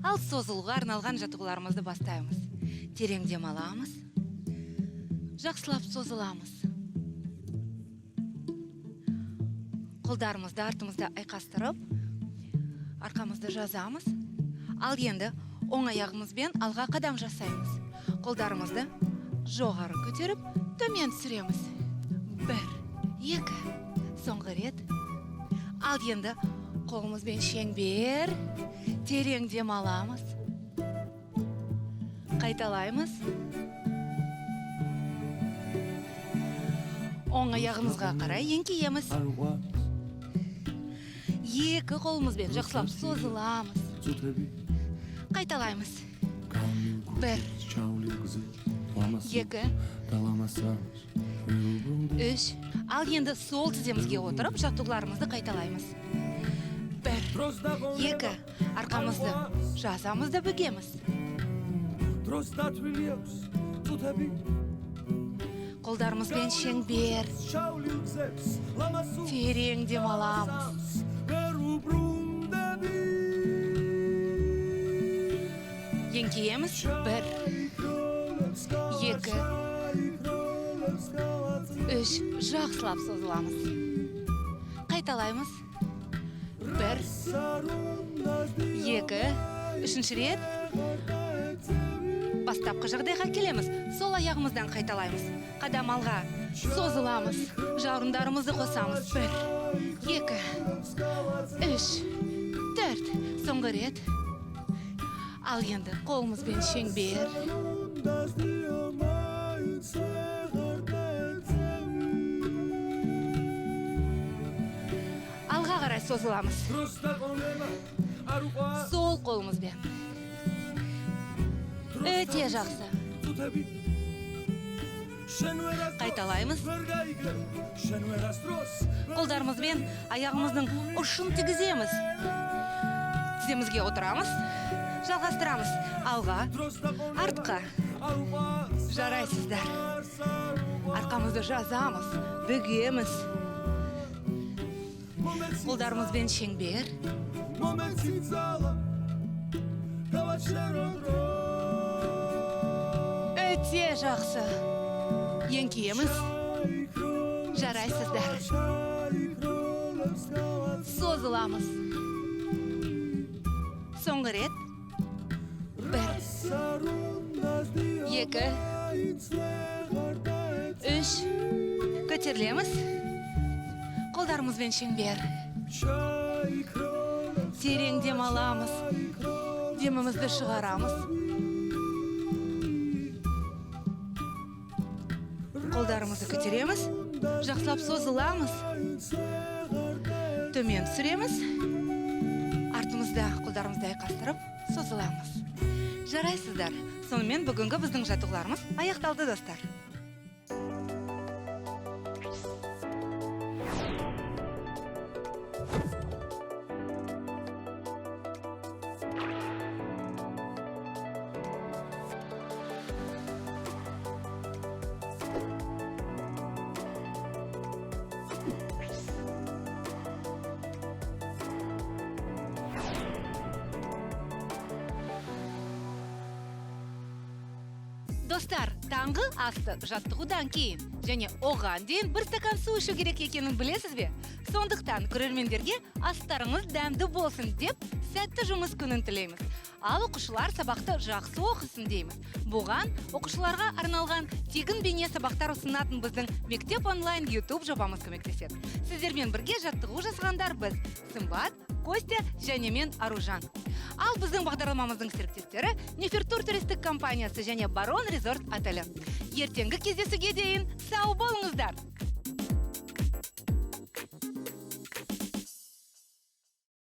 Ал созылуға арналған жаттығуларымызды бастаймыз. Терең дем аламыз. Жақсылап созыламыз. Қолдарымызды артымызда айқастырып, арқамызды жазамыз. Ал енді оң аяғымызбен алға қадам жасаймыз. Қолдарымызды жоғары көтеріп, төмен түсіреміз. 1, 2, соңғы рет. Ал енді қолымызбен шеңбер, терең дем аламыз. Қайталаймыз. Оң аяғымызға қарай еңкейеміз. Екі қолымызбен жақсылап созыламыз. Қайталаймыз. 1, 2, 3. Ал енді сол тіземізге отырып, жаттығуларымызды қайталаймыз. 1, 2, арқамызды жазамыз да бүгеміз. Қолдарымызбен шеңбер. Терең дем аламыз. Еңкейеміз. 1, 2, 3. Жақсылап созыламыз. Қайталаймыз. 1, 2, 3-ші рет. Бастапқы жағдайға келеміз. Сол аяғымыздан қайталаймыз. Қадам алға созыламыз. Жауырындарымызды қосамыз. 1, 2, 3, 4. Соңғы рет. Ал енді қолымызбен шеңбер. Алға қарай созыламыз. Сол қолымызбен. Өте жақсы. Қайталаймыз. Қолдарымызбен аяғымыздың ұшын тігіземіз. Тіземізге отырамыз. Жалғастырамыз. Алға, артқа. Жарайсыздар. Арқамызды жазамыз, бүгеміз. Қолдарымызбен шеңбер. Өте жақсы. Еңкейеміз. Жарайсыздар. Созыламыз. Соңғы рет. 1, 2, 3. Көтерілеміз. Қолдарымызбен шеңбер. Терең дем аламыз. Демімізді шығарамыз. Қолдарымызды көтереміз. Жақсылап созыламыз. Төмен түсіреміз. Артымызда қолдарымызды айқастырып созыламыз. Жарайсыздар. Сонымен бүгінгі біздің жаттығуларымыз аяқталды, достар. Достар, таңғы асты жаттығудан кейін және оған дейін бір стакан су ішу керек екенін білесіз бе? Сондықтан көрермендерге астарыңыз дәмді болсын деп сәтті жұмыс күнін тілейміз. Ал оқушылар сабақты жақсы оқысын дейміз. Бұған оқушыларға арналған тегін бейне сабақтар ұсынатын біздің Мектеп онлайн YouTube жобамыз көмектеседі. Сіздермен бірге жаттығу жасағандар біз Сымбат, Костя және мен Аружан. Ал біздің бағдарламамыздың серіктестері Нефертур туристік компаниясы және Барон Резорт отелі. Ертеңгі кездесуге дейін сау болыңыздар!